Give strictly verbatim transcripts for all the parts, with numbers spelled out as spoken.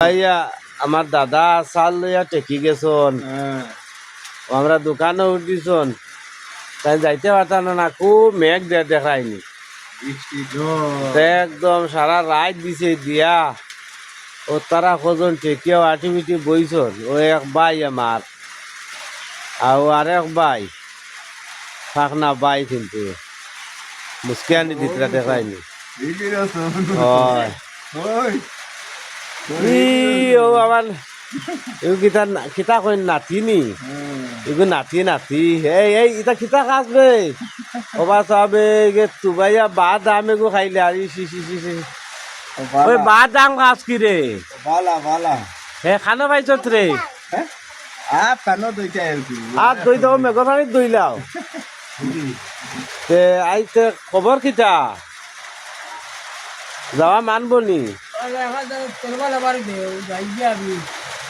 ভাইয়া, আমার দাদা চাউল লইয়া ঠেকি গেছইন। হ্যাঁ। ও আমরা দোকানো উঠিছইন। তাইন যাইতা পারতা না, না, খুব মেঘ দে-, দেখরায়নি। বৃষ্টি, ঝড়। তে একদম সারা রাইত দিছে দিয়া। ও তারা কয়জন ঠেকিয়া আটি মিটি বইছইন। ও এক ভাই আমার। আর ও আরেক ভাই। ফাকনা ভাই কিন্তু। মুস্কিয়ানি দিতরা দেখরায়নি। ঠিকই আছে। অয়। ওই। ই, ও আমার, ইগু কিতা না-, কিতা কইন নাতি নি? হুম। ইগু নাতি, নাতি। এই, এই, ইতা কিতা খাস বে? ও বা সাবে, ইগে তুবাইয়া বাদাম এগু খাইলে, আর ইস, ইস, ইস, ইস, ইস। ও বালা। ওই বাদাম খাস কি রে? বালা, বালা। হে, খানো পাইছত রে? হ্যাঁ? আর খানো দুইটা আর কি। আর দুই দাও, মেঘর পানিত ধুইলাও। তে আইতে খবর কিতা? যাওয়া মানবো নি? আরে, এখন তো তেরফাল আবার দে, যাই গিয়া আমি।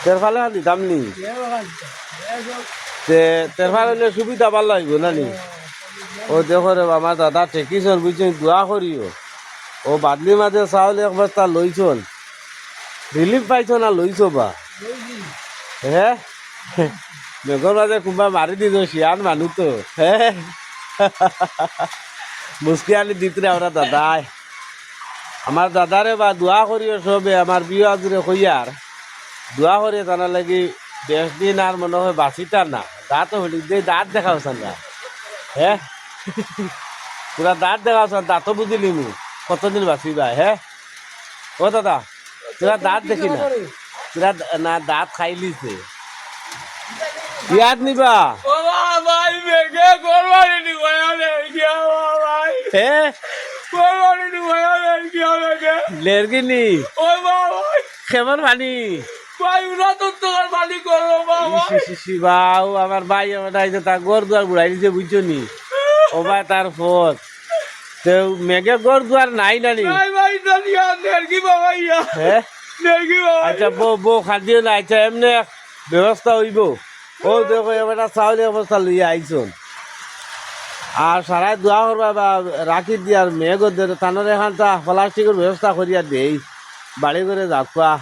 তেরফালে আর দিতাম নি? এ বাবা, এ সব তে তেরফাল অইলে সুবিধা ভালা অইবো না নি? ও দেখো রে বাবা, আমার দাদা ঠেকিছইন, বুঝছইন, দোয়া করিও। ও বাদলির মাঝে চাউল এক বস্তা লইছইন। রিলিফ পাইছো না লইছো বা? হে? মেঘর মাঝে কুনবা মারি দিতো, শিয়ান মানুষ তো। হে? মুস্কিয়ানি দিতরে আমরা দাদায়। আমার দাদারে বা দোয়া করিও সবে, আমার বিয়া আজরে কইয়ার। দোয়া করিও তান লাগি বেশ দিন আর মনে হয় বাঁচিতা না। দাঁতও হলি দে, দাঁত দেখাও সান না। হে? পুরা দাঁত দেখাও সান, দাঁতও বুঝিলিমু। কতদিন বাঁচিবা, হে? ও দাদা, তোরা দাঁত দেখি না। তোরা দা-, না, দাঁত খাইলিছে। ইয়াদ নিবা? ও বাবা, ভাই, মেঘে কোরবানি নি ভাই, আরে, কি বাবা, ভাই? হে? কোরবানি নি ভাই, আরে, কি হবে কে? লেরগিনি? ও বাবা, ভাই। কেমন পানি? ভাই, উড়া তো তোমার পানি করো, বাবা। ইসি, ইসি, ইসি, বাউ, আমার ভাই, আমার ভাই তো তার ঘর দুয়ার বুড়াই দিছে, বুঝছো নি? ও ভাই, তার ফত। তে মেঘে ঘর দুয়ার নাই নানি? নাই ভাই, নানি আর নেরগি বাবা ইয়া। হে? নেরগি বাবা আচ্ছা, ইয়া। বউ, বউ, খাদিও না। আচ্ছা, এমনে এক ব্যবস্থা অইবো। ও দেখো, এবার চাউল এক বস্তা লইয়া আইছইন। আর সারায় দোয়া করবা বা রাখি দিয়ার মেঘ ওদের তানর এখানটা প্লাস্টিকর ব্যবস্থা করিয়া দেই। বাড়ি করে যাওয়া।